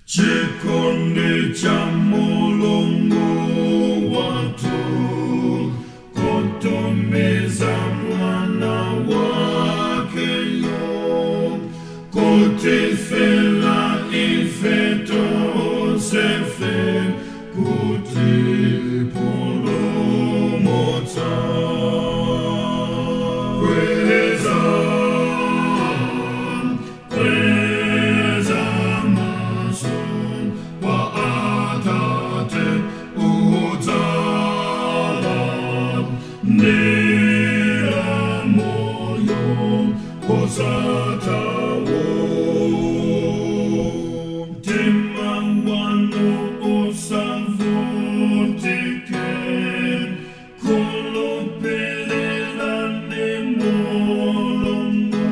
Chikondi cha Mulungu wathu kutumiza mwana wakeyo kutifela ife tonsefe kutipulumutsa. Kweza, kweza maso kwa Atate udzalandira moyo wosathawo. Mtima wanu usavutike, khulupirirani Mulungu,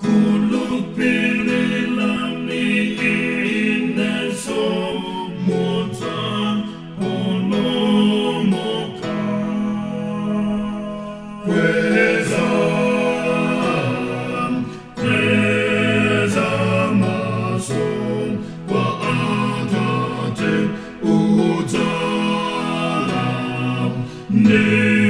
khulupirirani inenso mudzapulumuka. Kweza, kweza maso kwa Atate udzalandira.